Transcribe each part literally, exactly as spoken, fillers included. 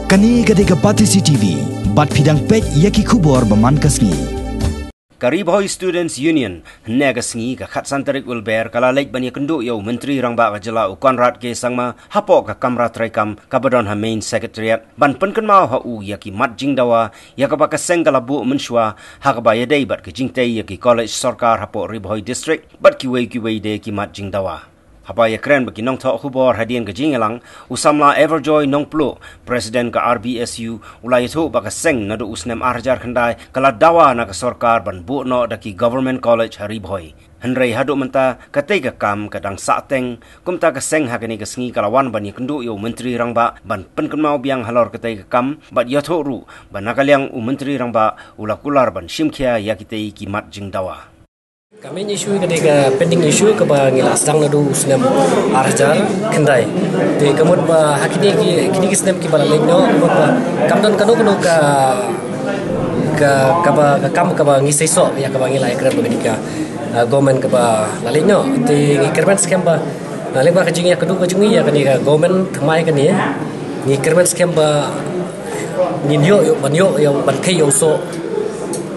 Kane ka dei ka Batesi T V, bad phi dang peit ïa ki khubor ba man ka sngi. Ka Ri Bhoi Students Union, hynne ka sngi ka khatsan tarik Lber ka la leit ban ïakynduh ïa u Myntri Rangbah ka jylla u Conrad K Sangma, hapoh ka kamra treikam kaba don ha Main Secretariat, ban pynkynmaw ha u ïa ki mat jingdawa, ïa kaba ka seng ka la buh mynshuwa, ha kaba ïadei bad ka jingtei ïa ki college sorkar hapoh Ri Bhoi District, bad kiwei kiwei de ki mat jingdawa. Haba ïakren bad ki nongthoh khubor hadien ka jingïalang, u samla Everjoy Nongpluh, President ka R B S U, u la ïathuh ba ka seng naduh u snem ar hajar khyndai, ka la dawa na ka sorkar ban buh noh da ki Government College ha Ri Bhoi. Hynrei haduh mynta, katei ka kam ka dang sahteng, kumta ka seng ha kane ka sngi ka la wan ban ïakynduh ïa u Myntri Rangbah, ban pynkynmaw biang halor katei ka kam, bad ïathuh ruh, ba na ka liang u Myntri Rangbah, u la kular ban shimkhia ïa kitei ki mat jingdawa. Ka main issue ka dei ka pending issue kaba ngi la sdang naduh u snem ar hajar khyndai. Te ka mut ba ha kine ki, kine ki snem kiba la leit noh, ka mut ba kam don kano kano ka, ka, kaba, ka kam kaba ngi seisoh ïa kaba ngi la ïakren bad kane ka, uh, government kaba la leit noh. Te ngi kyrmen skhem ba, uh, lyngba ka jingïakynduh ka jong ngi ïa kane ka government thymmai kane, ngi kyrmen skhem ba ngin ïoh, ïoh, ban ïoh, ïoh, ban kheiñ ïa u soh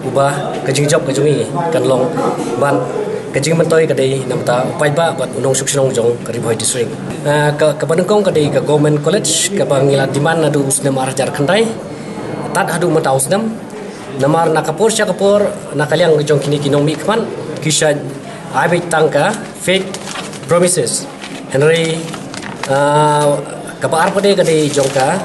uba ka jingjop ka jong ngi kan long ban ka jingmyntoi ka dei namar u paidbah bad u nongshong shnong jong ka Ri Bhoi District. Ah, ka, kaba nyngkong ka dei ka Government College kaba ngi la demand naduh u snem ar hajar khyndai tad haduh mynta u snem. Namar na ka por sha ka por, na ka liang jong kine ki nongmihkhmat, ki shait ai beit tang ka fake promises. Hynrei, ah, kaba ar pat ka dei jong ka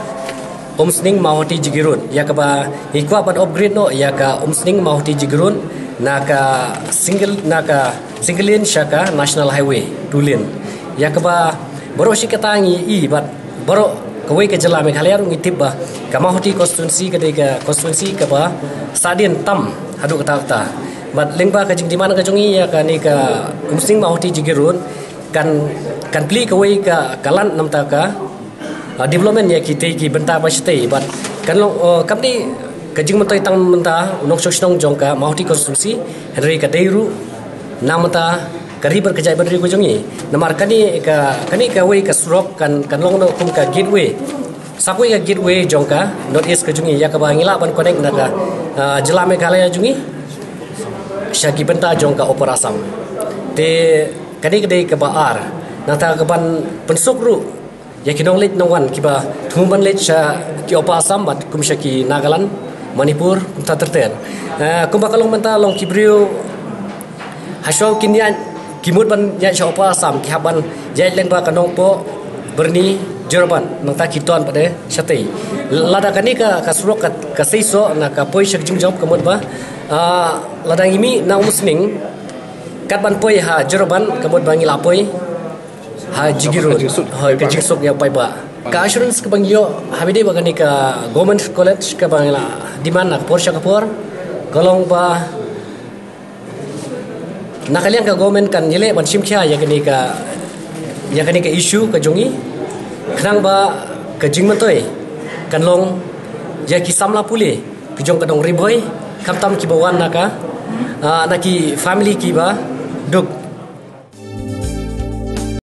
Umsning Mawhati Jigirun. Ïa kaba ngi kwah ban upgrade noh ïa ka Umsning Mawhati Jigirun na ka single, na ka single lane sha ka National Highway two lane. Ïa kaba baroh shi katta ngi i bad baroh kawei ka jylla Meghalaya ruh ngi tip ba ka Mawhati constituency ka dei ka constituency kaba sahdien tam haduh katta katta. Bad lyngba ka jingdemand ka jong ngi ïa kane ka Umsning Mawhati Jigirun kan, kan plie kawei ka, ka lad namar ka, ah, development ïa kitei ki bynta ba shatei bad kan long, oh, kam dei ka jingmyntoi tang mynta u nongshong shnong jong ka Mawhati constituency, hynrei ka dei ruh namar ka ri bad ka jaitbynriew ka jong ngi. Namar kane ka, kane kawei ka surok kan, kan long noh kum ka gateway. Sa kawei ka gateway jong ka North East ka jong ngi, ïa kaba ngi lah ban connect na ka, ah, jylla Meghalaya jong ngi sha ki bynta jong ka Upper Assam. Te kane ka dei kaba ar. Nangta kaban pynsuk ruh ïa ki nongleit nongwan kiba thmu ban leit sha ki Upper Assam bad kum sha ki Nagaland, Manipur, kumta ter ter. Eh, kumba ka long mynta long ki briew ha shuwa kin ïaid, ki mut ban ïaid sha Upper Assam, ki hap ban ïaid lyngba ka Nongpoh, Byrni, Jorabat, nangta ki ton pat de shatei. Lada kane ka, ka surok ka, ka seisoh na ka poi sha ka jingjop ka mut ba, ah, lada ngi mih na Umsning, kat ban poi ha Jorabat ka mut ba ngi la poi ha Jigirun, ha ka jingsuk ïa u paidbah. Ka assurance kaba ngi ïoh ha ba dei ba kane ka Government College kaba ngi la demand na ka por sha ka por, ka long ba na ka liang ka government kan ïaleh ban shimkhia ïa kane ka, ïa kane ka issue ka jong ngi, khnang ba ka jingmyntoi kan long ïa ki samla pule ki jong ka dong Ri Bhoi, khamtam kiba wan na ka, ah, na ki family kiba duk